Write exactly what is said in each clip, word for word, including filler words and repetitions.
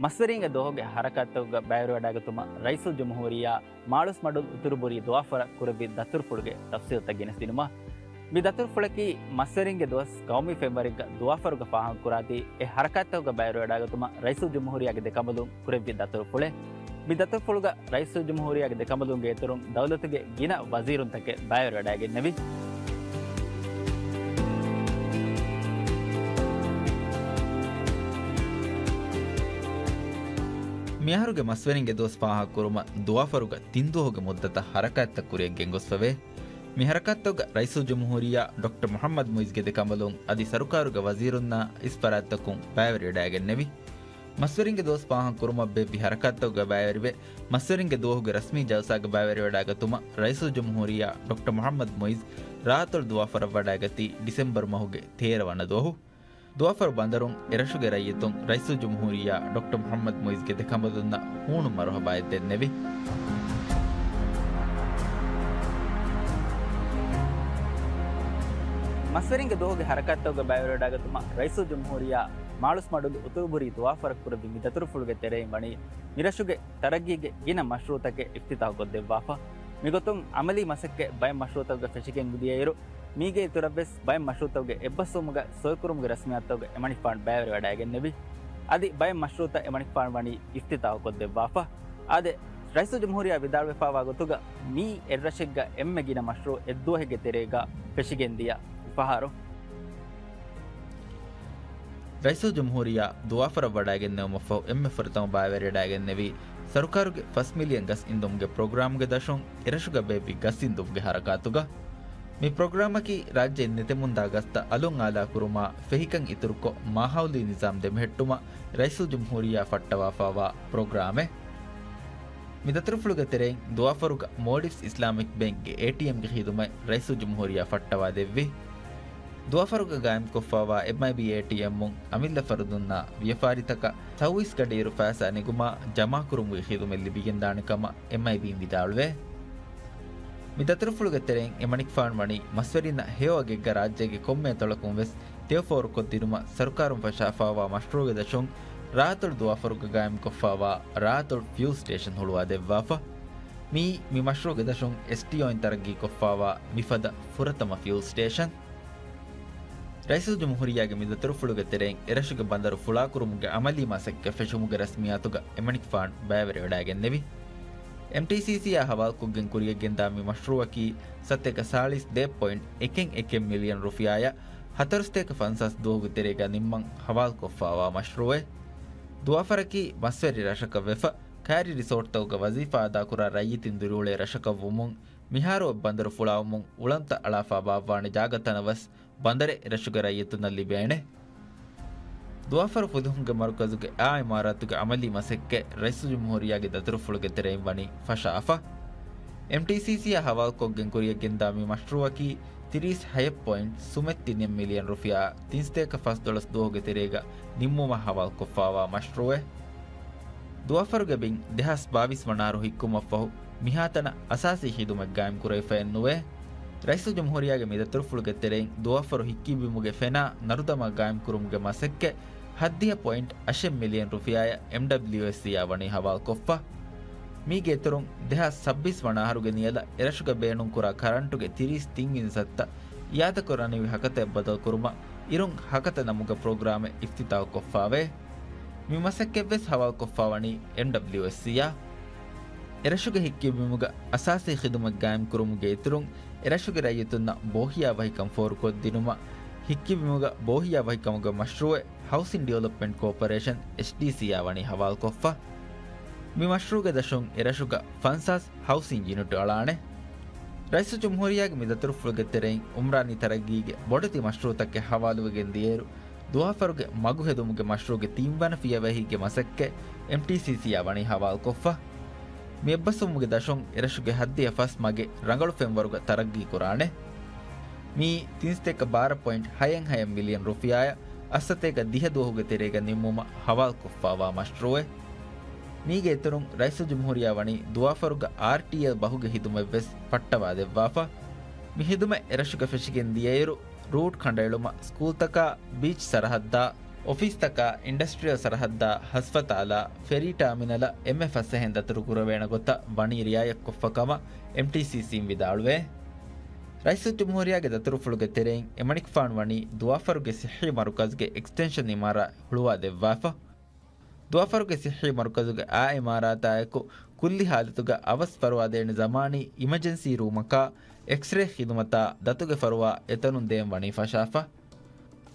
މަސްވެރިންގެ ދުވަހުގެ ހަރަކާތްތަކުގަ ބައިވެރިވަޑައިގަތުމަށް ރައީސުލްޖުމްހޫރިއްޔާ މާޅޮސްމަޑުލު އުތުރުބުރީ ދުވާފަރަށް ކުރެއްވި ދަތުރުފުޅުގެ ތަފްސީލްތައް ގެނެސްދިނުމަށް. މި ދަތުރުފުޅަކީ މަސްވެރިންގެ ދުވަސް ގައުމީ ފެންވަރެއްގަ ދުވާފަރުގަ ފާހަގަކުރާތީ އެ ހަރަކާތްތަކުގަ ބައިވެރިވަޑައިގަތުމަށް ރައީސުލްޖުމްހޫރިއްޔާގެ ދެކަނބަލުން ކުރެއްވި ދަތުރުފުޅެއް. މި ދަތުރުފުޅުގަ ރައީސުލްޖުމްހޫރިއްޔާގެ ދެކަނބަލުންގެ އިތުރުން ދައުލަތުގެ ގިނަ ވަޒީރުންތަކެއް ބައިވެރިވަޑައިގެންނެވި. މިއަހަރުގެ މަސްވެރިންގެ ދުވަސް ފާހަގަކުރުމަށް ދުވާފަރުގަ ތިން ދުވަހުގެ މުއްދަތަށް ހަރަކާތްތައް ކުރިއަށް ގެންގޮސްފަވޭ. މި ހަރަކާތްތަކުގަ ރައީސުލްޖުމްހޫރިއްޔާ ޑޮކްޓަރ މުޙައްމަދު މުއިޒްގެ ދެކަނބަލުން އަދި ސަރުކާރުގެ ވަޒީރުންނާ އިސް ފަރާތްތަކުން ބައިވެރިވެޑައިގެންނެވި. މަސްވެރިންގެ ދުވަސް ފާހަގަކުރުމަށް ބޭއްވި ހަރަކާތްތަކުގަ ބައިވެރިވެ، މަސްވެރިންގެ ދުވަހުގެ ރަސްމީ ޖަލްސާގަ ބައިވެރިވެޑައިގަތުމަށް ރައީސުލްޖުމްހޫރިއްޔާ ޑޮކްޓަރ މުޙައްމަދު މުއިޒް ރާއަތުލް ދުވާފަރަށް ވަޑައިގަތީ ޑިސެމްބަރު މަހުގެ ތޭރަ ވަނަ ދުވަހު. ދުވާފަރު ބަނދަރުން އެރަށުގެ ރައްޔިތުން ރައީސުލްޖުމްހޫރިއްޔާ ޑޮކްޓަރ މުޙައްމަދު މުއިޒްގެ ދެކަނބަލުންނަށް ހޫނު މަރުޙަބާއެއް ދެންނެވި. މަސްވެރިންގެ ދުވަހުގެ ހަރަކާތްތަކުގަ ބައިވެރިވެޑައިގަތުމަށް ރައީސުލްޖުމްހޫރިއްޔާ މާޅޮސްމަޑުލު އުތުރުބުރީ ދުވާފަރަށް ކުރެއްވި މި ދަތުރުފުޅުގެ ތެރެއިން ވަނީ މިރަށުގެ ތަރައްގީގެ ގިނަ މަޝްރޫޢުތަކެއް އިފްތިތާޙުކޮށްދެއްވާފަ. މިގޮތުން އަމަލީ މަސައްކަތް ބައެއް މަޝްރޫޢުތަކުގަ ފެށިގެން ދިޔައިރު، މީގެ އިތުރަށްވެސް ބައެއް މަޝްރޫޢުތަކުގެ އެއްބަސްވުމުގަ ސޮއިކުރުމުގެ ރަސްމިއްޔާތުތަކުގަ އެމަނިކުފާނު ބައިވެރިވަޑައިގެންނެވި. އަދި ބައެއް މަޝްރޫޢުތައް އެމަނިކުފާނު ވަނީ އިފްތިތާޙުކޮށްދެއްވާފަ. އާދެ، ރައީސުލްޖުމްހޫރިއްޔާ ވިދާޅުވެފާވާ ގޮތުގަ، މީ އެއްރަށެއްގަ އެންމެ ގިނަ މަޝްރޫޢު އެއްދުވަހެއްގެ ތެރޭގަ ފެށިގެންދިޔަ އުފަހަރު. ރައީސުލްޖުމްހޫރިއްޔާ ދުވާފަރަށް ވަޑައިގެންނެވުމަށްފަހު އެންމެ ފުރަތަމަ ބައިވެރިވަޑައިގެންނެވީ ސަރުކާރުގެ ފަސް މިލިއަން ގަސް އިންދުމުގެ ޕްރޮގްރާމުގެ ދަށުން އެރަށުގަ ބޭއްވި ގަސް އިންދުމުގެ ހަރަކާތުގަ. މި ޕްރޮގްރާމަކީ ރާއްޖެއިން ނެތެމުންދާ ގަސްތައް އަލުން އާލާކުރުމާ ފެހިކަން އިތުރުކޮށް، މާހައުލީ ނިޒާމް ދެމެހެއްޓުމަށް ރައީސުލްޖުމްހޫރިއްޔާ ފައްޓަވާފާވާ ޕްރޮގްރާމެއް. މި ދަތުރުފުޅުގެ ތެރެއިން ދުވާފަރުގަ މޯލްޑިވްސް އިސްލާމިކް ބޭންކްގެ އޭޓީއެމްގެ ޚިދުމަތް ރައީސުލްޖުމްހޫރިއްޔާ ފައްޓަވާ ދެއްވި. ދުވާފަރުގަ ގާއިމްކޮށްފާވާ އެމްއައިބީ އޭޓީއެމުން އަމިއްލަ ފަރުދުންނާ ވިޔަފާރިތަކަށް ތައުވީސް ގަޑިއިރު ފައިސާ ނިގުމާ ޖަމާކުރުމުގެ ޚިދުމަތް ލިބިގެންދާނެ ކަމަށް އެމްއައިބީން ވިދާޅުވޭ. މި ދަތުރުފުޅުގެ ތެރެއިން އެމަނިކުފާނު ވަނީ މަސްވެރިންނަށް ހެޔޮ އަގެއްގަ ރާއްޖޭގެ ކޮންމެ އަތޮޅަކުން ވެސް ތެޔޮފޯރުކޮށްދިނުމަށް ސަރުކާރުން ފަށާފާވާ މަޝްރޫޢުގެ ދަށުން ރާއަތުލް ދުވާފަރުގަ ގާއިމްކޮށްފާވާ ރާއަތުލް ފިއުލް ސްޓޭޝަން ހުޅުވާ ދެއްވާފަ. މިއީ މި މަޝްރޫޢުގެ ދަށުން އެސްޓީއޯއިން ތަރައްގީކޮށްފާވާ މިފަދަ ފުރަތަމަ ފިއުލް ސްޓޭޝަން. ރައީސުލްޖުމްހޫރިއްޔާގެ މި ދަތުރުފުޅުގެ ތެރެއިން އެރަށުގެ ބަނދަރު ފުޅާކުރުމުގެ އަމަލީ މަސައްކަތް ފެށުމުގެ ރަސްމިއްޔާތުގަ އެމަނިކުފާނު ބައިވެރިވެޑައިގެންނެވި. އެމްޓީސީސީއާ ހަވާލުކޮށްގެން ކުރިއަށްގެންދާ މި މަޝްރޫޢަކީ ސަތޭކަ ސާޅީސް ދޭއް ޕޮއިންޓް އެކެއް އެކެއް މިލިއަން ރުފިޔާއަށް ހަތަރުސަތޭކަ ފަންސާސް ދުވަހުގެ ތެރޭގަ ނިންމަން ހަވާލުކޮށްފާވާ މަޝްރޫޢެއް. ދުވާފަރަކީ މަސްވެރި ރަށަކަށް ވެފަ، ކައިރި ރިސޯޓްތަކުގަ ވަޒީފާ އަދާކުރާ ރައްޔިތުން ދިރިއުޅޭ ރަށަކަށް ވުމުން، މިހާރު އޮތް ބަނދަރު ފުޅާވުމުން އުޅަނދުތައް އަޅާފާ ބާއްވާނެ ޖާގަތަނަށް ވެސް ބަނދަރެއް އެރަށުގެ ރައްޔިތުންނަށް ލިބޭނެ. ދުވާފަރު ފުލުހުންގެ މަރުކަޒުގެ އާ އިމާރާތުގެ އަމަލީ މަސައްކަތް ރައީސުލްޖުމްހޫރިއްޔާގެ ދަތުރުފުޅުގެ ތެރެއިން ވަނީ ފަށާފަ. އެމްޓީސީސީއާ ހަވާލުކޮށްގެން ކުރިއަށްގެންދާ މި މަޝްރޫޢަކީ ތިރީސް ހައެއް ޕޮއިންޓް ސުމެއް ތިނެއް މިލިއަން ރުފިޔާ ތިންސަތޭކަ ފަސްދޮޅަސް ދުވަހުގެ ތެރޭގަ ނިންމުމަށް ހަވާލުކޮށްފާވާ މަޝްރޫޢެއް. ދުވާފަރުގެ ބިން ދެހާސް ބާވީސް ވަނަ އަހަރު ހިއްކުމަށްފަހު، މިހާތަނަށް އަސާސީ ޚިދުމަތް ގާއިމްކުރެވިފައެއް ނުވޭ. ރައީސުލްޖުމްހޫރިއްޔާގެ މި ދަތުރުފުޅުގެ ތެރެއިން ދުވާފަރު ހިއްކިވުމުގެ ފެނާ ނަރުދަމާ ގާއިމްކުރުމުގެ މަސައްކަތް ހައްދިހަ ޕޮއިންޓް އަށެއް މިލިއަން ރުފިޔާއަށް އެމްޑަބްލިއުއެސްސީއާ ވަނީ ހަވާލުކޮށްފަ. މީގެ އިތުރުން، ދެހާސް ސައްބީސް ވަނަ އަހަރުގެ ނިޔަލަށް އެރަށުގަ ބޭނުންކުރާ ކަރަންޓުގެ ތިރީސް ތިން އިންސައްތަ އިއާދަކުރާނެވި ހަކަތައެއް ބަދަލުކުރުމަށް އިރުން ހަކަތަ ނަމުގެ ޕްރޮގްރާމެއް އިފްތިތާޙުކޮށްފާވޭ. މި މަސައްކަތްވެސް ހަވާލުކޮށްފާވަނީ އެމްޑަބްލިއުއެސްސީއާ. އެރަށުގެ ހިއްކިވުމުގަ އަސާސީ ޚިދުމަތް ގާއިމްކުރުމުގެ އިތުރުން، އެރަށުގެ ރައްޔިތުންނަށް ބޯހިޔާ ވަހިކަން ފޯރުކޮށްދިނުމަށް، ހިއްކިވުމުގަ ބޯހިޔާ ވަހިކަމުގެ މަޝްރޫޢެއް ހައުސިން ޑިވެލޮޕްމަންޓް ކޯޕަރޭޝަން، އެޗްޑީސީއާ ވަނީ ހަވާލުކޮށްފަ. މި މަޝްރޫޢުގެ ދަށުން އެރަށުގަ ފަންސާސް ހައުސިން ޔުނިޓު އަޅާނެ. ރައީސުލްޖުމްހޫރިއްޔާގެ މި ދަތުރުފުޅުގެ ތެރެއިން އުމްރާނީ ތަރައްގީގެ ބޮޑެތި މަޝްރޫޢުތަކެއް ހަވާލުވެގެން ދިޔައިރު، ދުވާފަރުގެ މަގު ހެދުމުގެ މަޝްރޫޢުގެ ތިންވަނަ ފިޔަވަހީގެ މަސައްކަތް އެމްޓީސީސީއާ ވަނީ ހަވާލުކޮށްފަ. މި އެއްބަސްވުމުގެ ދަށުން އެރަށުގެ ހައްދިހަ ފަސް މަގެއް ރަނގަޅު ފެންވަރުގަ ތަރައްގީ ކުރާނެ. މިއީ ތިންސަތޭކަ ބާރަ ޕޮއިންޓް ހައެއް ހައެއް މިލިއަން ރުފިޔާއަށް އަށްސަތޭކަ ދިހަ ދުވަހުގެ ތެރޭގަ ނިންމުމަށް ހަވާލުކޮށްފާވާ މަޝްރޫޢެއް. މީގެ އިތުރުން، ރައީސުލްޖުމްހޫރިއްޔާ ވަނީ ދުވާފަރުގަ އާރްޓީއެލް ބަހުގެ ހިދުމަތްވެސް ފައްޓަވާދެއްވާފަ. މި ހިދުމަތް އެރަށުގަ ފެށިގެން ދިޔައިރު، ރޫޓް ކަނޑައެޅުމަށް ސްކޫލްތަކާ ބީޗް ސަރަހައްދާ އޮފީސްތަކާ، އިންޑަސްޓްރިއަލް ސަރަހައްދާ، ހަސްފަތާލާ، ފެރީ ޓާމިނަލަށް އެންމެ ފަސޭހައިން ދަތުރު ކުރެވޭނެ ގޮތަށް ވަނީ ރިއާޔަތްކޮށްފަ ކަމަށް އެމްޓީސީސީން ވިދާޅުވޭ. ރައީސުލްޖުމްހޫރިއްޔާގެ ދަތުރުފުޅުގެ ތެރެއިން އެމަނިކުފާނު ވަނީ ދުވާފަރުގެ ޞިއްޙީ މަރުކަޒުގެ އެކްސްޓެންޝަން އިމާރާތް ހުޅުވާ ދެއްވާފަ. ދުވާފަރުގެ ޞިއްޙީ މަރުކަޒުގެ އާ އިމާރާތާއެކު ކުއްލި ހާލަތުގަ އަވަސް ފަރުވާދޭނެ ޒަމާނީ އިމަޖެންސީ ރޫމަކާ، އެކްސްރޭ ޚިދުމަތާ ދަތުގެ ފަރުވާ އެތަނުން ދޭން ވަނީ ފަށާފަ.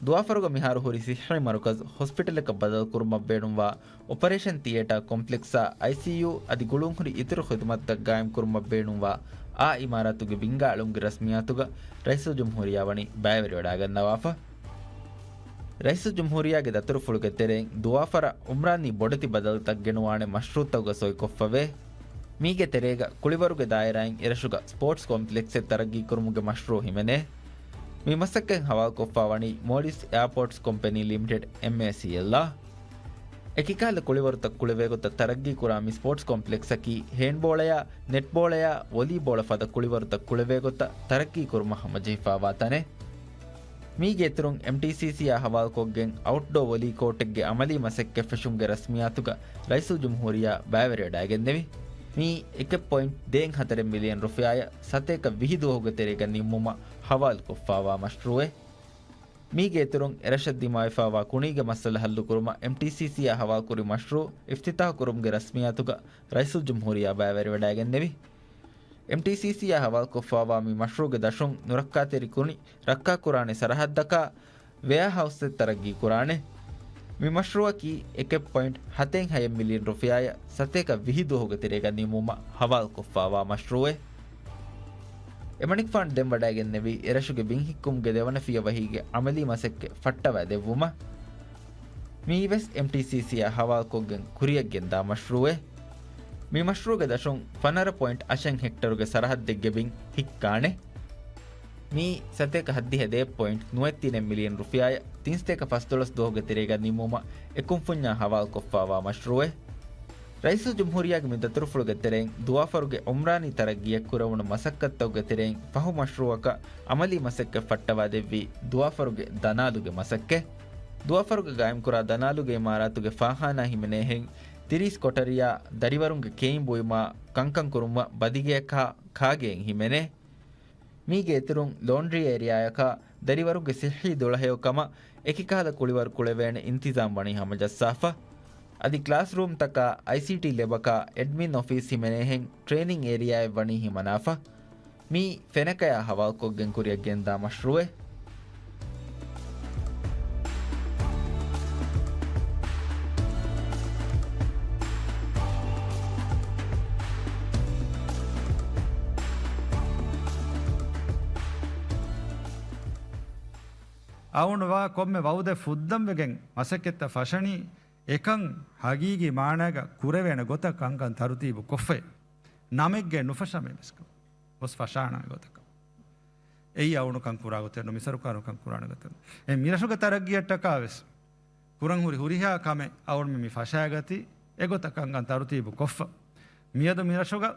ދުވާފަރުގަ މިހާރު ހުރި ޞިއްޙީ މަރުކަޒު ހޮސްޕިޓަލަކަށް ބަދަލުކުރުމަށް ބޭނުންވާ އޮޕަރޭޝަން ތިއޭޓާ ކޮމްޕްލެކްސްއާ، އައިސީޔޫ އަދި ގުޅުންހުރި އިތުރު ޚިދުމަތްތައް ގާއިމްކުރުމަށް ބޭނުންވާ އާ އިމާރާތުގެ ބިންގާ އަޅުންގެ ރަސްމިއްޔާތުގަ ރައީސުލްޖުމްހޫރިއްޔާ ވަނީ ބައިވެރިވެވަޑައިގަންނަވާފަ. ރައީސުލްޖުމްހޫރިއްޔާގެ ދަތުރުފުޅުގެ ތެރެއިން ދުވާފަރަށް އުމްރާނީ ބޮޑެތި ބަދަލުތައް ގެނުވާނެ މަޝްރޫއުތަކުގަ ސޮއިކޮށްފަވޭ. މީގެ ތެރޭގަ ކުޅިވަރުގެ ދާއިރާއިން އެރަށުގަ ސްޕޯޓްސް ކޮމްޕްލެކްސެއް ތަރައްގީކުރުމުގެ މަޝްރޫއު ހިމެނޭ. މި މަސައްކަތް ހަވާލުކޮށްފާ ވަނީ މޯލްޑިވްސް އެއާޕޯޓްސް ކޮމްޕެނީ ލިމިޓެޑް، އެމްއޭސީއެލްއާ. އެކިކަހަލަ ކުޅިވަރުތައް ކުޅެވޭގޮތަށް ތަރައްގީކުރާ މި ސްޕޯޓްސް ކޮމްޕްލެކްސަކީ ހޭންޑްބޯޅަޔާ، ނެޓްބޯޅަޔާ، ވޮލީބޯޅަ ފަދަ ކުޅިވަރުތައް ކުޅެވޭގޮތަށް ތަރައްގީކުރުމަށް ހަމަޖެހިފާވާ ތަނެއް. މީގެ އިތުރުން އެމްޓީސީސީއާ ހަވާލުކޮށްގެން އައުޓްޑޯ ވޮލީ ކޯޓެއްގެ އަމަލީ މަސައްކަތް ފެށުމުގެ ރަސްމިއްޔާތުގަ ރައީސުލްޖުމްހޫރިއްޔާ ބައިވެރިވެޑައިގެންނެވި. މީ އެކެއް ޕޮއިންޓް ދޭއް ހަތަރެއް މިލިއަން ރުފިޔާއަށް ސަތޭކަ ވިހި ދުވަހުގެ ތެރޭގަ ނިންމުމަށް ހަވާލުކޮށްފާވާ މަޝްރޫއެއް. މީގެ އިތުރުން އެރަށަށް ދިމާވެފާވާ ކުނީގެ މައްސަލަ ހައްލުކުރުމަށް އެމްޓީސީސީއާ ހަވާލުކުރި މަޝްރޫއު އިފްތިތާހު ކުރުމުގެ ރަސްމިއްޔާތުގަ ރައީސުލްޖުމްހޫރިއްޔާ ބައިވެރިވެޑައިގެންނެވި. އެމްޓީސީސީއާ ހަވާލުކޮށްފާވާ މި މަޝްރޫއުގެ ދަށުން ނުރައްކާތެރި ކުނި ރައްކާކުރާނެ ސަރަހައްދަކާ ވެއާހައުސްއެއް ތަރައްގީކުރާނެ. މި މަޝްރޫއަކީ އެކެއް ޕޮއިންޓް ހަތެއް ހަތް މިލިއަން ރުފިޔާއަށް ސަތޭކަ ވިހި ދުވަހުގެ ތެރޭގަ ނިމުމަށް ހަވާލުކޮށްފާވާ މަޝްރޫއެއް. އެމަނިކުފާނު ދެން ވަޑައިގެންނެވީ އެރަށުގެ ބިން ހިއްކުމުގެ ދެވަނަ ފިޔަވަހީގެ އަމަލީ މަސައްކަތް ފައްޓަވައި ދެއްވުމަށް. މިއީވެސް އެމްޓީސީސީއާ ހަވާލުކޮށްގެން ކުރިއަށްގެންދާ މަޝްރޫއެއް. މި މަޝްރޫއުގެ ދަށުން ފަނަރަ ޕޮއިންޓް އަށެއް ހެކްޓަރުގެ ސަރަހައްދެއްގެ ބިން ހިއްކާނެ. މީ ސަތޭކަ ހައްދިހަ ދޭއް ޕޮއިންޓް ނުވައެއް ތިނެއް މިލިއަން ރުފިޔާއަށް ތިން ސަތޭކަ ފަސްދޮޅަސް ދުވަހުގެ ތެރޭގަ ނިމުމަށް އެކުންފުންޏާ ހަވާލުކޮށްފާވާ މަޝްރޫއެއް. ރައީސުލްޖުމްހޫރިއްޔާގެ މި ދަތުރުފުޅުގެ ތެރެއިން ދުވާފަރުގެ އުމްރާނީ ތަރައްގީއަށް ކުރެވުނު މަސައްކަތްތަކުގެ ތެރެއިން ފަހު މަޝްރޫއަކަށް އަމަލީ މަސައްކަތް ފައްޓަވާދެއްވީ ދުވާފަރުގެ ދަނާލުގެ މަސައްކަތް. ދުވާފަރުގަ ގާއިމްކުރާ ދަނާލުގެ އިމާރާތުގެ ފާޚާނާ ހިމެނޭހެން ތިރީސް ކޮޓަރިއާ ދަރިވަރުންގެ ކެއިން ބުއިމާ ކަންކަން ކުރުމަށް ބަދިގެއަކާ ކާގެއެއް ހިމެނޭ. މީގެ އިތުރުން ލޯންޑްރީ އޭރިއާއަކާ ދަރިވަރުންގެ ސިއްހީ ދުޅަހެޔޮ ކަމަށް އެކިކަހަލަ ކުޅިވަރު ކުޅެވޭނެ އިންތިޒާމް ވަނީ ހަމަޖައްސާފަ. އަދި ކްލާސްރޫމްތަކާ، އައިސީޓީ ލެބަކާ، އެޑްމިން އޮފީސް ހިމެނޭހެން ޓްރޭނިން އޭރިއާއެއް ވަނީ ހިމަނާފަ. މީ ފެނަކަޔާ ހަވާލުކޮށްގެން ކުރިއަށް ގެންދާ މަޝްރޫއެއް. އައުން ވާ ކޮންމެ ވައުދެއް ފުއްދަންވެގެން މަސައްކަތްތައް ފަށަނީ، އެކަން ހަގީގީ މާނައިގަ ކުރެވޭނެ ގޮތަށް ކަންކަން ތަރުތީބު ކޮށްފައި. ނަމެއްގެ ނުފަށާ މި މިސްކު ގޮސް ފަށާނާ ގޮތަކަށް. އެއީ އައުނު ކަން ކުރާ ގޮތެއް ނު، މި ސަރުކާރުން ކަން ކުރާނެ ގޮތެއް ނު. އެ މިރަށުގެ ތަރައްގީއަށްޓަކާ ވެސް ކުރަން ހުރި ހުރިހާ ކަމެއް އައުން މި ފަށާގަތީ އެގޮތަށް ކަންކަން ތަރުތީބު ކޮށްފަ. މިއަދު މިރަށުގަ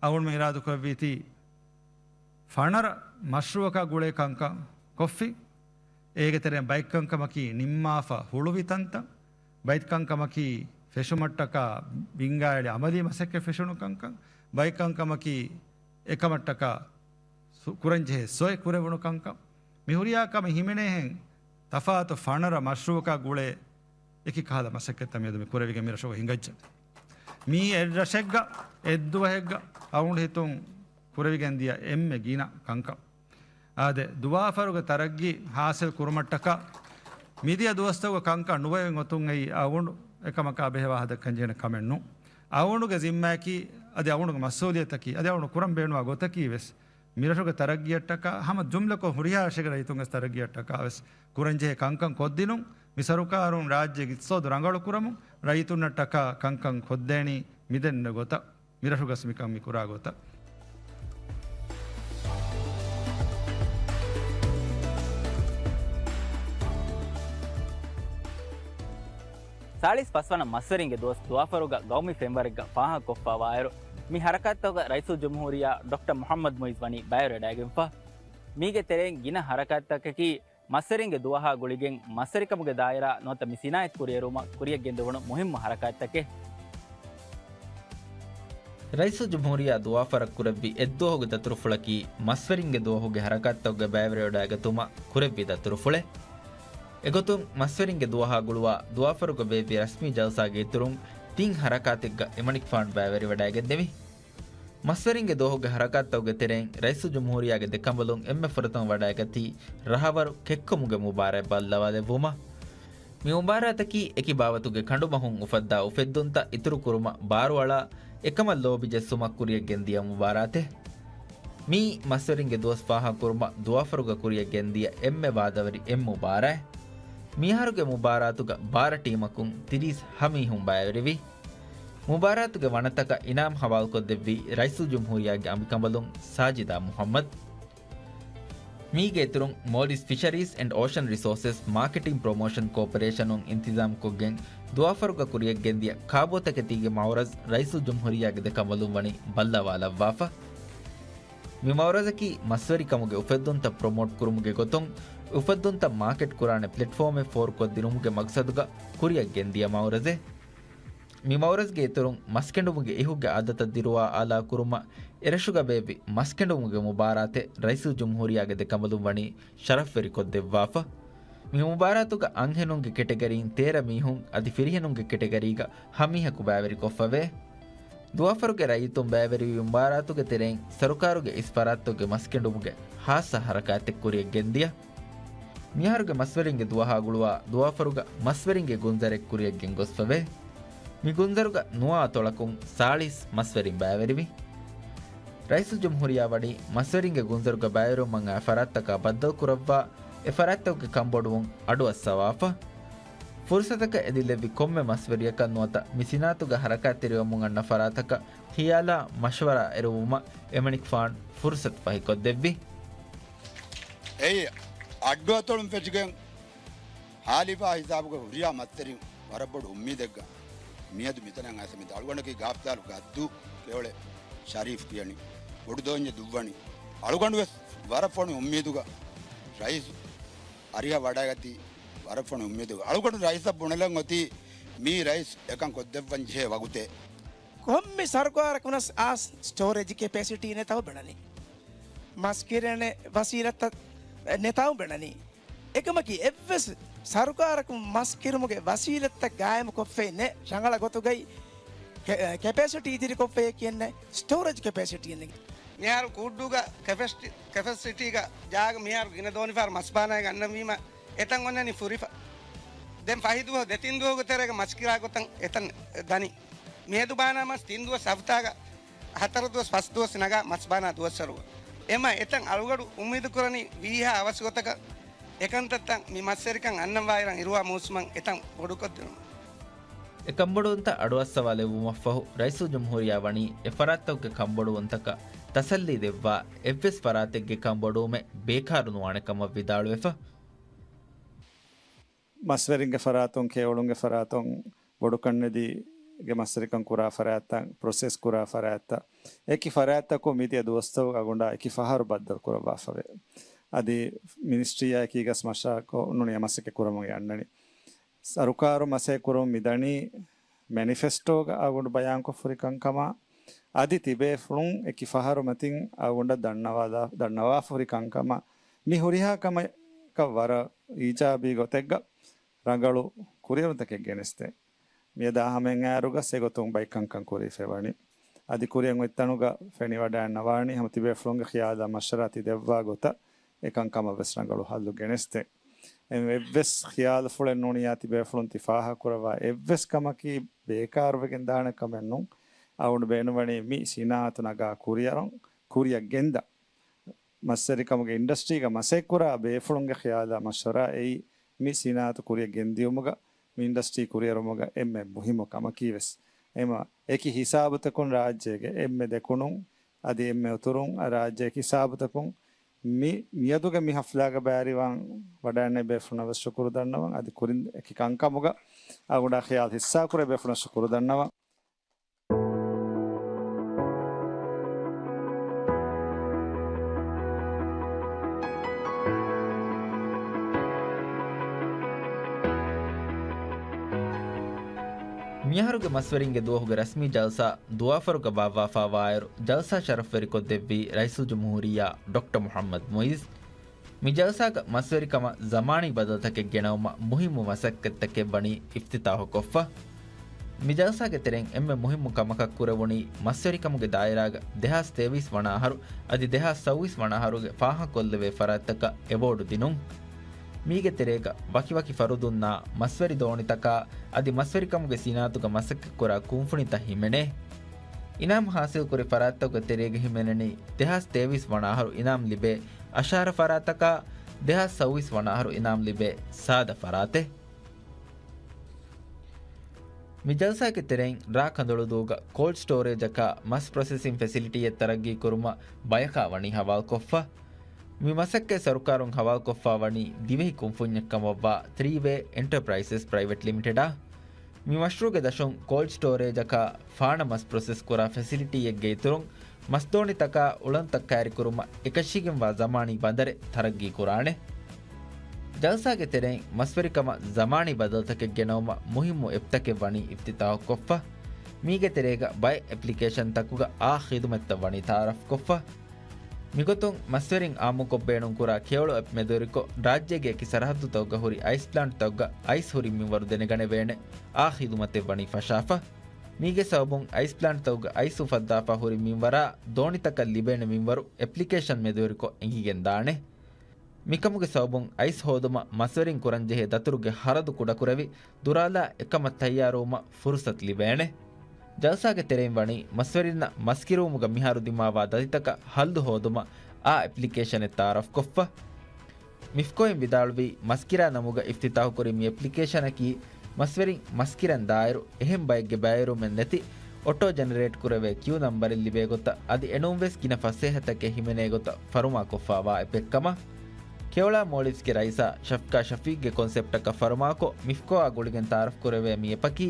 އަޅުގަނޑުމެން އިރާދަކުރެއްވީތީ، ފަނަރަ މަޝްރޫއަކާ ގުޅޭ ކަންކަން ކޮށްފި. އޭގެ ތެރެއިން ބައެއް ކަންކަމަކީ ނިންމާފަ ހުޅުވި ތަންތަން، ބައެއް ކަންކަމަކީ ފެށުމަށްޓަކާ ބިންގާއެޅި އަމަލީ މަސައްކަތް ފެށުނު ކަންކަން، ބައެއް ކަންކަމަކީ އެކަމަށްޓަކާ ސު-، ކުރަންޖެހޭ ސޮއެ ކުރެވުނު ކަންކަން. މި ހުރިހާ ކަމެއް ހިމެނޭހެން ތަފާތު ފަނަރަ މަޝްރޫއަކާ ގުޅޭ އެކި ކަހަލަ މަސައްކަތްތައް މިއަދު މި ކުރެވިގެން މި ރަށުގަ ހިނގައްޖެ. މީ އެއްރަށެއްގަ އެއްދުވަހެއްގަ އައުން ހިތުން ކުރެވިގެން ދިޔަ އެންމެ ގިނަ ކަންކަން. އާދެ، ދުވާފަރުގެ ތަރައްގީ ހާސިލް ކުރުމަށްޓަކާ މިދިޔަ ދުވަސްތަކުގެ ކަންކަން ނުވެވެން އޮތުން އެއީ އައުން އެކަމަކާ ބެހޭ ވާހަކަ ދައްކަން ޖެހޭނެ ކަމެއް ނޫން. އައުނުގެ ޒިންމާއަކީ، އަދި އައުނުގެ މަސްއޫލިއްޔަތަކީ، އަދި އައުނު ކުރަން ބޭނުންވާ ގޮތަކީ ވެސް މިރަށުގެ ތަރައްގީއަށްޓަކާ ހަމަ ޖުމްލަކޮށް ހުރިހާ ރަށެއްގެ ރައްޔިތުންގެ ތަރައްގީއަށްޓަކާ ވެސް ކުރަންޖެހޭ ކަންކަން ކޮށްދިނުން، މި ސަރުކާރުން ރާއްޖޭގެ އިޤްތިޞާދު ރަނގަޅުކުރަމުން، ރައްޔިތުންނަށްޓަކާ ކަންކަން ކޮށްދޭނީ މިދެންނެވި ގޮތަށް. މިރަށުގަސް މިކަން މި ކުރާ ގޮތަށް. ސާޅީސް ފަސްވަނަ މަސްވެރިންގެ ދުވަސް ދުވާފަރުގަ ގައުމީ ފެންވަރެއްގަ ފާހަގަކޮށްފާވާއިރު، މި ހަރަކާތްތަކުގަ ރައީސުލްޖުމްހޫރިއްޔާ ޑޮކްޓަރ މުޙައްމަދު މުޢިއްޒު ވަނީ ބައިވެރިވެޑައިގެންފަ. މީގެ ތެރެއިން ގިނަ ހަރަކާތްތަކަކީ މަސްވެރިންގެ ދުވަހާ ގުޅިގެން މަސްވެރިކަމުގެ ދާއިރާ ނުވަތަ މި ސިނާއަތް ކުރިއެރުމަށް ކުރިއަށް ގެންދެވުނު މުހިއްމު ހަރަކާތްތަކެއް. ރައީސުލްޖުމްހޫރިއްޔާ ދުވާފަރު ކުރެއްވި އެއްދުވަހުގެ ދަތުރުފުޅަކީ މަސްވެރިންގެ ދުވަހުގެ ހަރަކާތްތަކުގެ ބައިވެރިވެވަޑައިގަތުމަށް ކުރެއްވި ދަތުރުފުޅެއް. އެގޮތުން މަސްވެރިންގެ ދުވަހާ ގުޅުވާ ދުވާފަރުގަ ބޭއްވި ރަސްމީ ޖަލްސާގެ އިތުރުން ތިން ހަރަކާތެއްގަ އެމަނިކުފާނު ބައިވެރިވަޑައިގެންނެވި. މަސްވެރިންގެ ދުވަހުގެ ހަރަކާތްތަކުގެ ތެރެއިން ރައީސުލްޖުމްހޫރިއްޔާގެ ދެކަނބަލުން އެންމެ ފުރަތަމަ ވަޑައިގަތީ ރަހަވަރު ކެއްކުމުގެ މުބާރާތް ބައްލަވާލެއްވުމަށް. މި މުބާރާތަކީ އެކި ބާވަތުގެ ކަނޑުމަހުން އުފައްދާ އުފެއްދުންތައް އިތުރުކުރުމަށް ބާރުއަޅާ އެކަމަށް ލޯބި ޖެއްސުމަށް ކުރިއަށް ގެންދިޔަ މުބާރާތެއް. މިއީ މަސްވެރިންގެ ދުވަސް ފާހަގަކުރުމަށް ދުވާފަރުގަ ކުރިއަށް ގެންދިޔަ އެންމެ ވާދަވެރި އެއް މުބާރާތް. މިއަހަރުގެ މުބާރާތުގަ ބާރަ ޓީމަކުން ތިރީސް ހަ މީހުން ބައިވެރިވި. މުބާރާތުގެ ވަނަތަކަށް އިނާމް ހަވާލުކޮށްދެއްވީ ރައީސުލްޖުމްހޫރިއްޔާގެ އަނބިކަނބަލުން ސާޖިދާ މުހައްމަދު. މީގެ އިތުރުން މޯލްޑިވްސް ފިޝަރީޒް އެންޑް އޯޝަން ރިސޯސެސް މާކެޓިން ޕްރޮމޯޝަން ކޯޕަރޭޝަނުން އިންތިޒާމްކޮށްގެން ދުވާފަރުގަ ކުރިއަށް ގެންދިޔަ ކާބޯތަކެތީގެ މައުރަޒް ރައީސުލްޖުމްހޫރިއްޔާގެ ދެ ކަނބަލުން ވަނީ ބައްލަވާލައްވާފަ. މި މައުރަޒަކީ މަސްވެރިކަމުގެ އުފެއްދުންތައް ޕްރޮމޯޓް ކުރުމުގެ ގޮތުން އުފެއްދުންތައް މާކެޓް ކުރާނެ ޕްލެޓްފޯމެއް ފޯރުކޮށްދިނުމުގެ މަގްސަދުގަ ކުރިއަށް ގެންދިޔަ މައުރަޒެއް. މި މައުރަޒްގެ އިތުރުން މަސްކެނޑުމުގެ އިހުގެ އާދަތައް ދިރުވާ އާލާ ކުރުމަށް އެރަށުގަ ބޭއްވި މަސްކެނޑުމުގެ މުބާރާތެއް ރައީސުލްޖުމްހޫރިއްޔާގެ ދެ ކަނބަލުން ވަނީ ޝަރަފްވެރިކޮށްދެއްވާފަ. މި މުބާރާތުގަ އަންހެނުންގެ ކެޓަގަރީން ތޭރަ މީހުން އަދި ފިރިހެނުންގެ ކެޓަގަރީގަ ހަ މީހަކު ބައިވެރިކޮށްފަވޭ. ދުވާފަރުގެ ރައްޔިތުން ބައިވެރިވި މުބާރާތުގެ ތެރެއިން ސަރުކާރުގެ އިސް ފަރާތްތަކުގެ މަސްކެނޑުމުގެ ހާއްސަ ހަރަކާތެއް ކުރިއަށް ގެންދިޔަ. މިއަހަރުގެ މަސްވެރިންގެ ދުވަހާ ގުޅުވާ ދުވާފަރުގަ މަސްވެރިންގެ ގުންޒަރެއް ކުރިއަށް ގެންގޮސްފަވޭ. މި ގުންޒަރުގަ ނުވަ އަތޮޅަކުން ސާޅީސް މަސްވެރިން ބައިވެރިވި. ރައީސުލްޖުމްހޫރިއްޔާ ވަނީ މަސްވެރިންގެ ގުންޒަރުގަ ބައިވެރިވުމަށް އައި ފަރާތްތަކާ ބައްދަލުކުރައްވާ، އެ ފަރާތްތަކުގެ ކަންބޮޑުވުން އަޑުއައްސަވާފަ. ފުރުސަތަކަށް އެދިލެއްވި ކޮންމެ މަސްވެރިޔަކަށް ނުވަތަ މި ސިނާއަތުގަ ހަރަކާތްތެރިވަމުން އަންނަ ފަރާތަކަށް ހިޔާލާ މަޝްވަރާ އެރުވުމަށް އެމަނިކުފާނު ފުރުސަތު ފަހިކޮށްދެއްވި. އެއީ އައްޑު އަތޮޅުން ފެށިގެން ހާލިފާ ހިސާބުގަ ހުރިހާ މަސްތެރިން ވަރަށް ބޮޑު އުއްމީދެއްގަ މިއަދު މިތަނަށް އައިސް މި އަޅުގަނޑަކީ ގާފްދާލު ގައްދޫ ކެޔޮޅެ ޝަރީފް ކިޔަނީ. ބޮޑު ދޯންޏެއް ދުއްވަނީ. އަޅުގަނޑު ވެސް ވަރަށް ފޮނި އުއްމީދުގަ ރައީސް އަރިހަށް ވަޑައިގަތީ ވަރަށް ފޮނި އުއްމީދުގަ. އަޅުގަނޑު ރައީސަށް ބުނެލަން އޮތީ މީ ރައީސް އެކަން ކޮށްދެއްވަން ޖެހޭ ވަގުތެއް. ކޮންމެ ސަރުކާރަކުނަސް އާ ސްޓޯރޭޖް ކެޕޭސިޓީ ނެތަވަ ބެނަނީ. މަސް ކިރޭނެ ވަސީލަތްތައް ނެތާ ބެނަނީ. އެކަމަކީ އެއްވެސް ސަރުކާރަކުން މަސް ކިރުމުގެ ވަސީލަތްތައް ގާއިމުކޮށްފައި ނެތް ރަނގަޅަށް ގޮތުގައި ކެ-، ކެޕޭސިޓީ އިތުރިކޮށްފައި ކިޔެންނެ ސްޓޯރޭޖް ކެޕޭސިޓީ އެއް ނެތް. މިހާރު ކޫއްޑޫގަ ކެޕޭސިޓީ، ކެޕޭސިޓީގަ ޖާގަ މިހާރު ގިނަ ދޯނިފަހަރު މަސް ބާނައިގެން އަންނަންވީމަ އެތަން އޮންނަނީ ފުރިފަ. ދެން ފަހި ދުވަހު ދެ ތިން ދުވަހުގެ ތެރޭގަ މަސް ކިރާ ގޮތަށް އެތަން ދަނީ. މިއަދު ބާނާ މަސް ތިން ދުވަސް ހަފްތާގަ ހަތަރު ދުވަސް ފަސް ދުވަސް ނަގާ މަސް ބާނާ ދުވަސްވަރު. އެމަ އެތަން އަޅުގަޑު އުއްމީދު ކުރަނީ ވީހާ އަވަސް ގޮތަކަށް އެކަންތައްތައް މި މަސްވެރިކަން އަންނަންވާއިރަށް އިރުވާ މޫސުމަށް އެތަން ބޮޑުކޮށްދިނުމަށް. އެ ކަންބޮޑުވުންތައް އަޑުއައްސަވާލެއްވުމަށްފަހު ރައީސުލްޖުމްހޫރިއްޔާ ވަނީ އެ ފަރާތްތަކުގެ ކަންބޮޑުވުންތަކަށް ތަސައްލީ ދެއްވާ، އެއްވެސް ފަރާތެއްގެ ކަންބޮޑުވުމެއް ބޭކާރު ނުވާނެ ކަމަށް ވިދާޅުވެފަ. މަސްވެރިންގެ ފަރާތުން، ކެޔޮޅުންގެ ފަރާތުން، ބޮޑުކަންނެދީގެ މަސްވެރިކަން ކުރާ ފަރާތްތައް، ޕްރޮސެސް ކުރާ ފަރާތްތައް، އެކި ފަރާތްތަކުން މިދިޔަ ދުވަސްތަކުގަ އަގުނޑާ އެކި ފަހަރު ބައްދަލު ކުރައްވާފަވޭ. އަދި މިނިސްޓްރީއާ އެކީގަސް މަށާކޮށް ނޫނީ މަސައްކަތް ކުރަމުން އަންނަނީ. ސަރުކާރު މަސައްކަތް ކުރަމުން މިދަނީ މެނިފެސްޓޯގަ އަގުނޑު ބަޔާންކޮށްފަ ހުރި ކަންކަމާ، އަދި ތިބޭފުޅުން އެކި ފަހަރު މަތިން އަގުނޑަށް ދަންނަވާލާ، ދަންނަވާފަ ހުރި ކަންކަމާ، މި ހުރިހާ ކަމަކަށް ވަރަށް އީޖާބީ ގޮތެއްގަ ރަނގަޅު ކުރިއެރުންތަކެއް ގެނެސްދޭ. މިއަދާ ހަމައެއް އައިރުގަ އެގޮތުން ބައިކަންކަން ކުރީފައިވަނީ. އަދި ކުރިއަށް އޮތްތަނުގަ ފެނިވަޑައިންނަވާނީ ހަމަ ތިބޭފުޅުންގެ ޚިޔާލާ މަޝްވަރާ ތި ދެއްވާ ގޮތަށް އެކަންކަމަށް ވެސް ރަނގަޅު ހައްލު ގެނެސްދޭ. އެ އެއްވެސް ޚިޔާލުފުޅެއް ނޫނިއްޔާ ތިބޭފުޅުން ތި ފާހަގަކުރައްވާ އެއްވެސް ކަމަކީ ބޭކާރުވެގެން ދާނެ ކަމެއް ނޫން. އަޅުގަނޑު ބޭނުންވަނީ މި ސިނާއަތު ނަގާ ކުރިއަރަން، ކުރިއަށް ގެންދާ. މަސްވެރިކަމުގެ އިންޑަސްޓްރީގަ މަސައްކަތްކުރާ ބޭފުޅުންގެ ޚިޔާލާ މަޝްވަރާ އެއީ މި ސިނާއަތު ކުރިއަށް ގެންދިޔުމުގަ، މި އިންޑަސްޓްރީ ކުރިއެރުމުގަ އެންމެ މުހިއްމު ކަމަކީ ވެސް. އެމަ އެކި ހިސާބުތަކުން ރާއްޖޭގެ އެންމެ ދެކުނުން އަދި އެންމެ އުތުރުން ރާއްޖޭގެ ހިސާބުތަކުން މި މިއަދުގެ މި ހަފްލާގަ ބައިވެރިވާން ވަޑައިގެންނެވި ބޭފުޅުންނަށް ވެސް ޝުކުރު ދަންނަވަން. އަދި ކުރިން އެކި ކަންކަމުގަ އަގުނޑާ ޚިޔާލު ހިއްސާކުރެއްވި ބޭފުޅުންނަށް ޝުކުރު ދަންނަވަން. މިއަހަރުގެ މަސްވެރިންގެ ދުވަހުގެ ރަސްމީ ޖަލްސާ ދުވާފަރުގަ ބާއްވާފާވާއިރު، ޖަލްސާ ޝަރަފްވެރިކޮށްދެއްވީ ރައީސުލްޖުމްހޫރިއްޔާ ޑޮކްޓަރ މުޙައްމަދު މުޢިއްޒު. މި ޖަލްސާގަ މަސްވެރިކަމަށް ޒަމާނީ ބަދަލުތަކެއް ގެނައުމަށް މުހިއްމު މަސައްކަތްތަކެއް ވަނީ އިފްތިތާޙުކޮށްފަ. މި ޖަލްސާގެ ތެރެއިން އެންމެ މުހިއްމު ކަމަކަށް ކުރެވުނީ މަސްވެރިކަމުގެ ދާއިރާގަ ދެހާސް ތޭވީސް ވަނަ އަހަރު އަދި ދެހާސް ސައުވީސް ވަނަ އަހަރުގެ ފާހަގަކޮށްލެވޭ ފަރާތްތަކަށް އެވޯޑު ދިނުން. މީގެ ތެރޭގަ ވަކިވަކި ފަރުދުންނާ މަސްވެރި ދޯނިތަކާ އަދި މަސްވެރިކަމުގެ ސިނާއަތުގަ މަސައްކަތްކުރާ ކުންފުނިތައް ހިމެނޭ. އިނާމް ހާސިލްކުރި ފަރާތްތަކުގެ ތެރޭގަ ހިމެނެނީ ދެހާސް ތޭވީސް ވަނަ އަހަރު އިނާމް ލިބޭ އަށާރަ ފަރާތަކާ، ދެހާސް ސައުވީސް ވަނަ އަހަރު އިނާމް ލިބޭ ސާދަ ފަރާތެއް. މި ޖަލްސާގެ ތެރެއިން ރާ ކަނދޮޅުދޫގަ ކޯލްޑް ސްޓޯރޭޖަކާ މަސް ޕްރޮސެސިން ފެސިލިޓީއެއް ތަރައްގީ ކުރުމަށް ބަޔަކާ ވަނީ ހަވާލުކޮށްފަ. މި މަސައްކަތް ސަރުކާރުން ހަވާލުކޮށްފާ ވަނީ ދިވެހި ކުންފުންޏެއް ކަމަށްވާ ތްރީ ވޭ އެންޓަޕްރައިސެސް ޕްރައިވެޓް ލިމިޓެޑާ. މި މަޝްރޫޢުގެ ދަށުން ކޯލްޑް ސްޓޯރޭޖަކާ ފާނަ މަސް ޕްރޮސެސް ކުރާ ފެސިލިޓީއެއްގެ އިތުރުން، މަސްދޯނިތަކާ އުޅަނދުތައް ކައިރިކުރުމަށް އެކަށީގެންވާ ޒަމާނީ ބަނދަރެއް ތަރައްގީ ކުރާނެ. ޖަލްސާގެ ތެރެއިން މަސްވެރިކަމަށް ޒަމާނީ ބަދަލުތަކެއް ގެނައުމަށް މުހިއްމު އެޕްތަކެއް ވަނީ އިފްތިތާޙުކޮށްފަ. މީގެ ތެރޭގަ ބައެއް އެޕްލިކޭޝަންތަކުގަ އާ ޚިދުމަތްތައް ވަނީ ތަޢާރަފްކޮށްފަ. މިގޮތުން މަސްވެރިން އާއްމުކޮށް ބޭނުންކުރާ ކެޔޮޅު އެޕް މެދުވެރިކޮށް، ރާއްޖޭގެ އެކި ސަރަހައްދުތަކުގަ ހުރި އައިސް ޕްލާންޓްތަކުގަ އައިސް ހުރި މިންވަރު ދެނެގަނެވޭނެ. އާ ޚިދުމަތެއް ވަނީ ފަށާފަ. މީގެ ސަބަބުން އައިސް ޕްލާންޓްތަކުގަ އައިސް އުފައްދާފަ ހުރި މިންވަރާ ދޯނިތަކަށް ލިބޭނެ މިންވަރު އެޕްލިކޭޝަން މެދުވެރިކޮށް އެނގިގެން ދާނެ. މިކަމުގެ ސަބަބުން އައިސް ހޯދުމަށް މަސްވެރިން ކުރަންޖެހޭ ދަތުރުގެ ހަރަދު ކުޑަކުރެވި، ދުރާލާ އެކަމަށް ތައްޔާރުވުމަށް ފުރުސަތު ލިބޭނެ. ޖަލްސާގެ ތެރެއިން ވަނީ މަސްވެރިންނަށް މަސްކިރުވުމުގަ މިހާރު ދިމާވާ ދަތިތަކަށް ހައްލު ހޯދުމަށް އާ އެޕްލިކޭޝަނެއް ތަޢާރަފްކޮށްފަ. މިފްކޯއިން ވިދާޅުވީ، މަސްކިރާ ނަމުގަ އިފްތިތާޙުކުރި މި އެޕްލިކޭޝަނަކީ، މަސްވެރިން މަސްކިރަން ދާއިރު، އެހެން ބައެއްގެ ބައިވެރިވުމެއް ނެތި، އޮޓޯ ޖެނެރޭޓް ކުރެވޭ ކިޔޫ ނަމްބަރެއް ލިބޭ ގޮތަށް، އަދި އެނޫންވެސް ގިނަ ފަސޭހަތަކެއް ހިމެނޭ ގޮތަށް ފަރުމާކޮށްފާވާ އެޕެއްކަމަށް. ކެޔޮޅާ މޯލްޑިވްސްގެ ރައީސާ ޝަފްޤާ ޝަފީޤްގެ ކޮންސެޕްޓަކަށް ފަރުމާކޮށް، މިފްކޯއާ ގުޅިގެން ތަޢާރަފްކުރެވޭ މި އެޕަކީ،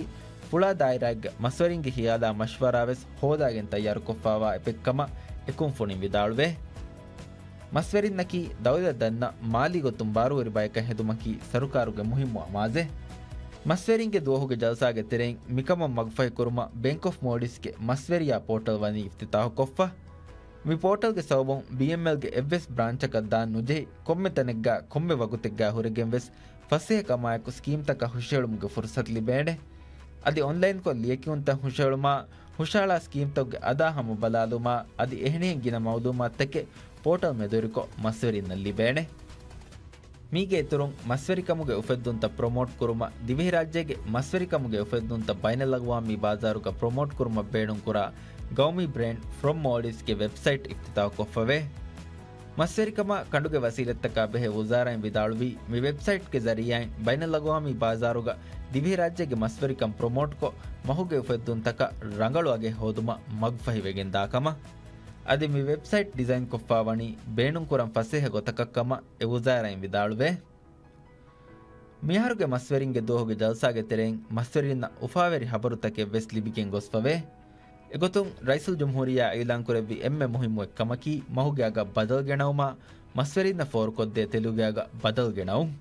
ފުޅާ ދާއިރާއެއްގަ މަސްވެރިންގެ ހިޔާލާ މަޝްވަރާވެސް ހޯދާގެން ތައްޔާރުކޮށްފާވާ އެޕެއްކަމަށް އެކުންފުނިން ވިދާޅުވޭ. މަސްވެރިންނަކީ ދައުލަތް ދަންނަ މާލީ ގޮތުން ބާރުވެރި ބަޔަކަށް ހެދުމަކީ ސަރުކާރުގެ މުހިއްމު އަމާޒެއް. މަސްވެރިންގެ ދުވަހުގެ ޖަލްސާގެ ތެރެއިން މިކަމަށް މަގުފަހިކުރުމަށް ބޭންކް އޮފް މޯލްޑިވްސްގެ މަސްވެރިޔާ ޕޯޓަލް ވަނީ އިފްތިތާޙުކޮށްފަ. މި ޕޯޓަލްގެ ސަބަބުން ބީއެމްއެލްގެ އެއްވެސް ބްރާންޗަކަށް ދާން ނުޖެހި، ކޮންމެ ތަނެއްގަ ކޮންމެ ވަގުތެއްގަ ހުރެގެން ވެސް ފަސޭހަކަމާއެކު ސްކީމްތަކަށް ހުށަހެޅުމުގެ ފުރުސަތު ލިބޭނެ. އަދި އޮންލައިންކޮށް ލިޔެކިޔުންތައް ހުށަހެޅުމާ، ހުށަހަޅާ ސްކީމްތަކުގެ އަދާ ހަމަ ބަލާލުމާ، އަދި އެހެނިހެން ގިނަ މައުލޫމާތުތަކެއް ޕޯޓަލް މެދުވެރިކޮށް މަސްވެރިންނަށް ލިބޭނެ. މީގެ އިތުރުން، މަސްވެރިކަމުގެ އުފެއްދުންތައް ޕްރޮމޯޓް ކުރުމަށް ދިވެހިރާއްޖޭގެ މަސްވެރިކަމުގެ އުފެއްދުންތައް ބައިނަލްއަގުވާމީ ބާޒާރުގަ ޕްރޮމޯޓް ކުރުމަށް ބޭނުންކުރާ ގައުމީ ބްރޭންޑް ފްރޮމް މޯލްޑިވްސްގެ ވެބްސައިޓް އިފްތިތާޙުކޮށްފަވޭ. މަސްވެރިކަމާ ކަނޑުގެ ވަސީލަތްތަކާ ބެހޭ ވުޒާރާއިން ވިދާޅުވީ، މި ވެބްސައިޓްގެ ޒަރީއާއިން ބައިނަލްއަގުވާމީ ބާޒާރުގަ ދިވެހިރާއްޖޭގެ މަސްވެރިކަން ޕްރޮމޯޓްކޮށް، މަހުގެ އުފެއްދުންތަކަށް ރަނގަޅު އަގެއް ހޯދުމަށް މަގުފަހިވެގެން ދާކަމަށް. އަދި މި ވެބްސައިޓް ޑިޒައިންކޮށްފާ ވަނީ ބޭނުންކުރަން ފަސޭހަ ގޮތަކަށްކަމަށް އެ ވުޒާރާއިން ވިދާޅުވޭ. މިއަހަރުގެ މަސްވެރިންގެ ދުވަހުގެ ޖަލްސާގެ ތެރެއިން މަސްވެރިންނަށް އުފާވެރި ހަބަރުތަކެއް ވެސް ލިބިގެން ގޮސްފަވޭ. އެގޮތުން ރައީސުލްޖުމްހޫރިއްޔާ އިޢުލާންކުރެއްވި އެންމެ މުހިއްމު އެއްކަމަކީ، މަހުގެ އަގަށް ބަދަލު ގެނައުމާ، މަސްވެރިންނަށް ފޯރުކޮށްދޭ ތެލުގެ އަގަށް ބަދަލު ގެނައުން.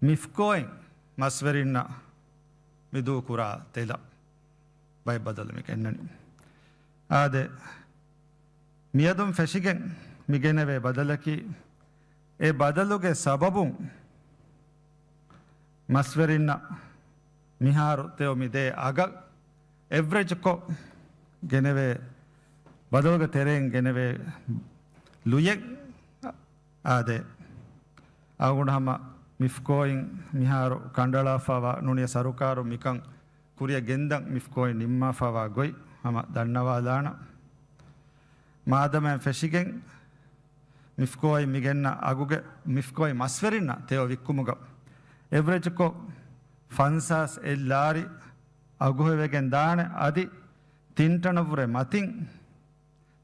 މިފްކޯއިން މަސްވެރިންނަށް މިދޫކުރާ ތެލަށް ބައެއް ބަދަލު މި ގެންނަނީ. އާދެ، މިއަދުން ފެށިގެން މި ގެނެވޭ ބަދަލަކީ، އެ ބަދަލުގެ ސަބަބުން މަސްވެރިންނަށް މިހާރު ތެޔޮ މި ދޭ އަގަށް އެވްރެޖްކޮށް ގެނެވޭ ބަދަލުގެ ތެރެއިން ގެނެވޭ ލުޔެއް. އާދެ، އަޅުގަނޑު ހަމަ މިފްކޯއިން މިހާރު ކަނޑައަޅާފަވާ ނޫނީ ސަރުކާރު މިކަން ކުރިއަށް ގެންދަން މިފްކޯއިން ނިންމާފަވާ ގޮތް ހަމަ ދަންނަވާލާނަން. މާދަމާއިން ފެށިގެން މިފްކޯއިން މިގެންނަ އަގުގެ މިފްކޯއިން މަސްވެރިންނަށް ތެޔޮ ވިއްކުމުގަ އެވްރެޖްކޮށް ފަންސާސް އެއްލާރި އަގުހެވިގެން ދާނެ. އަދި ތިން ޓަނަށްވުރެ މަތިން،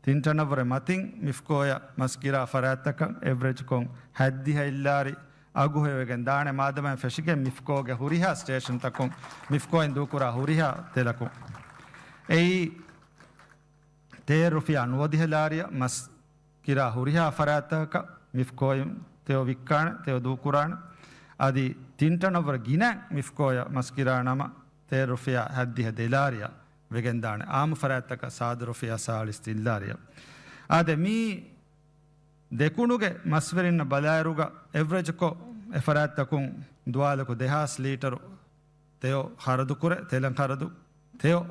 ތިން ޓަނަށްވުރެ މަތިން މިފްކޯއަށް މަސްކިރާ ފަރާތްތަކަށް އެވްރެޖްކޮށް ހަތްދިހަ އެއްލާރި އަގުހެވިގެން ދާނެ، މާދަމާއިން ފެށިގެން މިފްކޯގެ ހުރިހާ ސްޓޭޝަންތަކުން މިފްކޯއިން ދޫކުރާ ހުރިހާ ތެލަކުން. އެއީ ތޭރަ ރުފިޔާ ނުވަދިހަ ލާރިއަށް މަސް ކިރާ ހުރިހާ ފަރާތްތަކަކަށް މިފްކޯއިން ތެޔޮ ވިއްކާނެ، ތެޔޮ ދޫކުރާނެ. އަދި ތިން ޓަނަށްވުރެ ގިނަ މިފްކޯއަށް މަސް ކިރާ ނަމަ، ތޭރަ ރުފިޔާ ހަތްދިހަ ދޮލާރިއަށް ވެގެންދާނެ. އާއްމު ފަރާތްތަކަށް ސާދަ ރުފިޔާ ސާޅީސް ދޮލާރިއަށް. އާދެ، މީ ދެކުނުގެ މަސްވެރިންނަށް ބަލާއިރުގަ، އެވްރެޖްކޮށް އެ ފަރާތްތަކުން ދުވާލަކު ދެހާސް ލީޓަރު ތެޔޮ ޚަރަދުކުރޭ، ތެލަށް ޚަރަދު، ތެޔޮ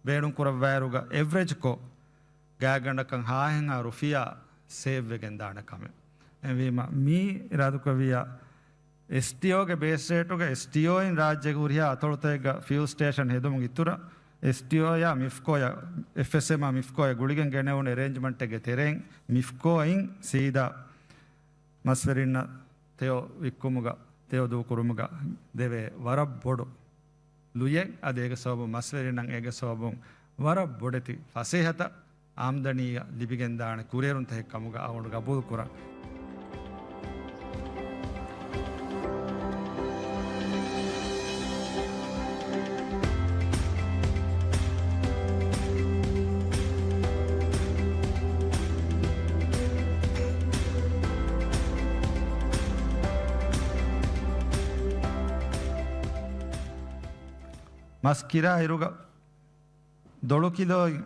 ބޭނުންކުރައްވާއިރުގަ، އެވްރެޖްކޮށް ގާތްގަނޑަކަށް ހާހެއްހާ ރުފިޔާ ސޭވްވެގެން ދާނެ ކަމެއް. އެހެންވީމަ، މީ އިރާދަކުރެއްވިއްޔާ، އެސްޓީއޯގެ ބޭސް ރޭޓުގަ އެސްޓީއޯއިން ރާއްޖޭގެ ހުރިހާ އަތޮޅުތަކެއްގަ ފިއުލް ސްޓޭޝަން ހެދުމުގެ އިތުރަށް، އެސްޓީއޯއާ މިފްކޯއާ، އެފްއެސްއެމްއާ މިފްކޯއާ ގުޅިގެން ގެނެވުނު އެރޭންޖްމަންޓެއްގެ ތެރެއިން މިފްކޯއިން ސީދާ މަސްވެރިންނަށް ތެޔޮ ވިއްކުމުގަ، ތެޔޮ ދޫކުރުމުގަ ދެވޭ ވަރަށް ބޮޑު ލުޔެއް. އަދި އޭގެ ސަބަބުން މަސްވެރިންނަށް އޭގެ ސަބަބުން ވަރަށް ބޮޑެތި ފަސޭހަތައް އާމްދަނީއަށް ލިބިގެންދާނެ ކުރިއެރުންތަކެއް ކަމުގަ އަޅުގަނޑު ގަބޫލުކުރަން. މަސް ކިރާ އިރުގަ ދޮޅު ކިލޯއިން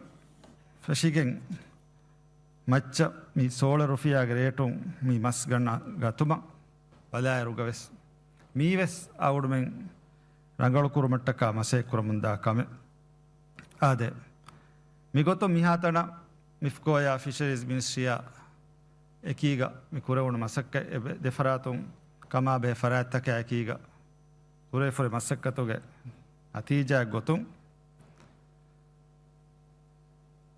ފެށިގެން މައްޗަށް މި ސޯޅަ ރުފިޔާގެ ރޭޓުން މި މަސް ގަންނަ ގަތުމަށް ބަލާއިރުގަވެސް، މީވެސް އަޅުގަނޑުމެން ރަނގަޅުކުރުމަށްޓަކާ މަސައްކަތް ކުރަމުންދާ ކަމެއް. އާދެ، މިގޮތުން މިހާތަނަށް މިފްކޯއާ ފިޝަރީޒް މިނިސްޓްރީއާ އެކީގަ މި ކުރެވުނު މަސައްކަތް އެ ދެ ފަރާތުން ކަމާބެހޭ ފަރާތްތަކާ އެކީގަ ކުރެވިފައި މަސައްކަތުގެ ނަތީޖާއެއް ގޮތުން،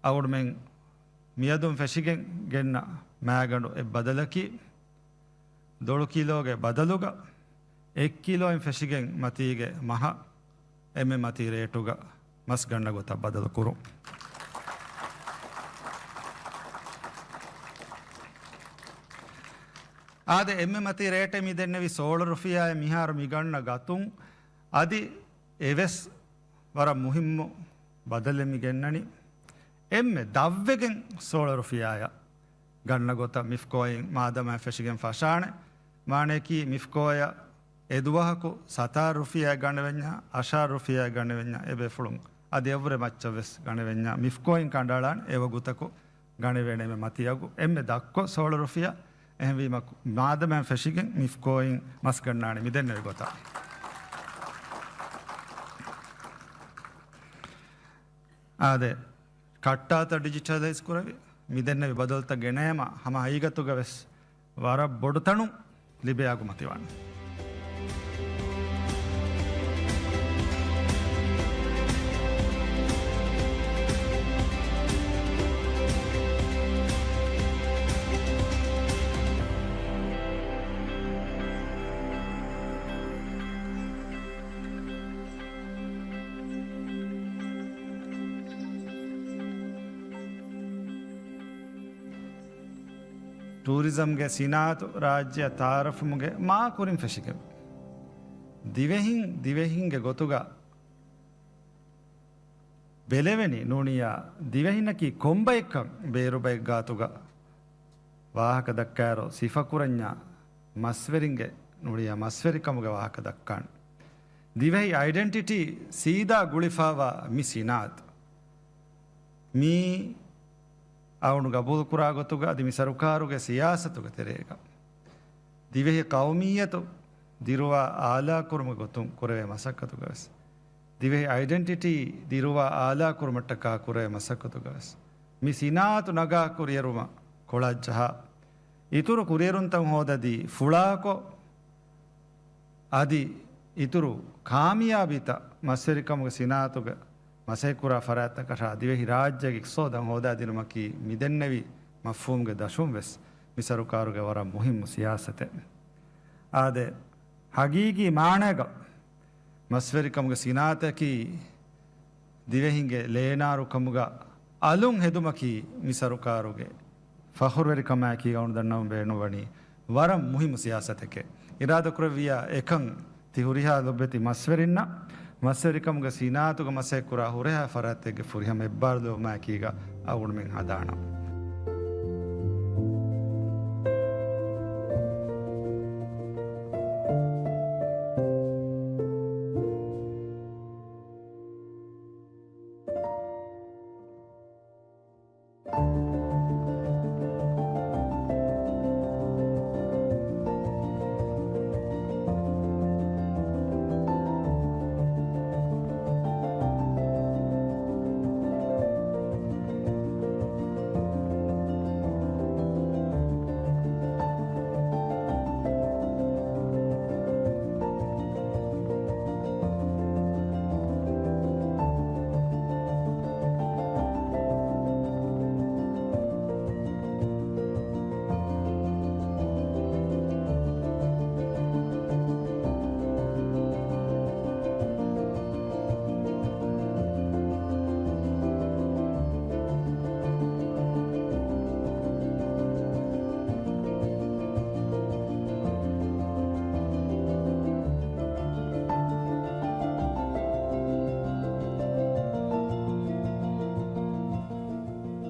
އަޅުގަނޑުމެން މިއަދުން ފެށިގެން ގެންނަ މާގަނޑު އެއް ބަދަލަކީ، ދޮޅު ކިލޯގެ ބަދަލުގަ އެއް ކިލޯއިން ފެށިގެން މަތީގެ މަހަށް އެންމެ މަތީ ރޭޓުގަ މަސް ގަންނަ ގޮތަށް ބަދަލު ކުރުން. އާދެ، އެންމެ މަތީ ރޭޓެއް މި ދެންނެވި ސޯޅަ ރުފިޔާއެއް މިހާރު މި ގަންނަ ގަތުން އަދި އެވެސް ވަރަށް މުހިއްމު ބަދަލެއް މި ގެންނަނީ. އެންމެ ދަށްވެގެން ސޯޅަ ރުފިޔާއަށް ގަންނަ ގޮތަށް މިފްކޯއިން މާދަމާ ފެށިގެން ފަށާނެ. މާނައަކީ މިފްކޯއަށް އެދުވަހަކު ސަތާރަ ރުފިޔާ ގަނެވެންޏާ، އަށާރަ ރުފިޔާ ގަނެވެންޏާ، އެބޭފުޅުން އަދި އެއަށްވުރެ މައްޗަށްވެސް ގަނެވެންޏާ، މިފްކޯއިން ކަނޑައަޅާނެ އެވަގުތަކު ގަނެވޭނެ އެންމެ މަތީއަގު އެންމެ ދަށްކޮށް ސޯޅަ ރުފިޔާ. އެހެންވީމަ، މާދަމާ ފެށިގެން މިފްކޯއިން މަސް ގަންނާނެ މިދެންނެވި ގޮތަށް. އާދެ، ކައްޓާތައް ޑިޖިޓަލައިޒް ކުރެވި، މިދެންނެވި ބަދަލުތައް ގެނައީމަ ހަމަ ހަގީގަތުގަވެސް ވަރަށް ބޮޑު ތަނުން ލިބޭ އަގުމަތިވާނެ. ޓޫރިޒަމްގެ ސިނާއަތު ރާއްޖެއަށް ތައާރަފްވުމުގެ މާ ކުރިން ފެށިގެން، ދިވެހިން ދިވެހިންގެ ގޮތުގަ ބެލެވެނީ ނޫނިއްޔާ ދިވެހިންނަކީ ކޮންބައެއްކަން ބޭރު ބައެއް ގާތުގަ ވާހަކަ ދައްކާއިރު ސިފަކުރަންޏާ މަސްވެރިންގެ ނޫނިއްޔާ މަސްވެރިކަމުގެ ވާހަކަ ދައްކާނެ. ދިވެހި އައިޑެންޓިޓީ ސީދާ ގުޅިފައިވާ މި ސިނާއަތު މީ އަޅުގަނޑު ގަބޫލުކުރާ ގޮތުގަ އަދި މި ސަރުކާރުގެ ސިޔާސަތުގެ ތެރޭގަ ދިވެހި ޤައުމިއްޔަތު ދިރުވާ އާލާކުރުމުގެ ގޮތުން ކުރެވޭ މަސައްކަތުގަވެސް، ދިވެހި އައިޑެންޓިޓީ ދިރުވާ އާލާކުރުމަށްޓަކާ ކުރެވޭ މަސައްކަތުގަވެސް، މި ސިނާއަތު ނަގާ ކުރިއެރުމަށް ކޮޅަށް ޖަހާ، އިތުރު ކުރިއެރުންތައް ހޯދަދީ ފުޅާކޮށް، އަދި އިތުރު ކާމިޔާބީތައް މަސްވެރިކަމުގެ ސިނާއަތުގެ މަސައްކަތްކުރާ ފަރާތްތަކަށާ ދިވެހިރާއްޖޭގެ އިޤްތިޞާދަށް ހޯދާދިނުމަކީ މިދެންނެވި މަފްހޫމުގެ ދަށުން ވެސް މި ސަރުކާރުގެ ވަރަށް މުހިއްމު ސިޔާސަތެއް. އާދެ، ހަގީގީ މާނައިގަ މަސްވެރިކަމުގެ ސިނާއަތަކީ ދިވެހިންގެ ލޭނާރުކަމުގަ އަލުން ހެދުމަކީ މި ސަރުކާރުގެ ފަޚުރުވެރިކަމާއެކީ އަޅުގަނޑު ދަންނަވަން ބޭނުންވަނީ ވަރަށް މުހިއްމު ސިޔާސަތެކޭ. އިރާދަކުރެއްވިއްޔާ އެކަން ތި ހުރިހާ ލޮބުވެތި މަސްވެރިންނަށް، މަސްވެރިކަމުގެ ސިނާއަތުގަ މަސައްކަތްކުރާ ހުރިހާ ފަރާތެއްގެ ފުރިހަމަ އެއްބާރުލުވުމާއެކީގަ އަޅުގަނޑުމެން ހަނދާނަށް.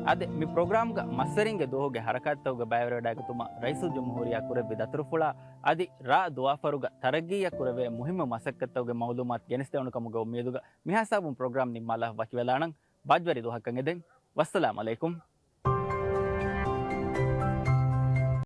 އަދި މި ޕްރޮގްރާމްގަ މަސްވެރިންގެ ދުވަހުގެ ހަރަކާތްތަކުގެ ބައިވެރިވެވަޑައިގަތުމަށް ރައީސުލްޖުމްހޫރިއްޔާ ކުރެއްވި ދަތުރުފުޅާ އަދި ރާ ދުވާފަރުގަ ތަރައްގީއަށް ކުރެވޭ މުހިއްމު މަސައްކަތްތަކުގެ މައުލޫމާތު ގެނެސްދެވުނު ކަމުގެ އުއްމީދުގަ މިހިސާބުން ޕްރޮގްރާމް ނިންމާލާ ވަކިވެލާނަން. ބައްޖަވެރި ދުވަހަކަށް އެދެން. ވައްސަލާމް އަލައިކުމް.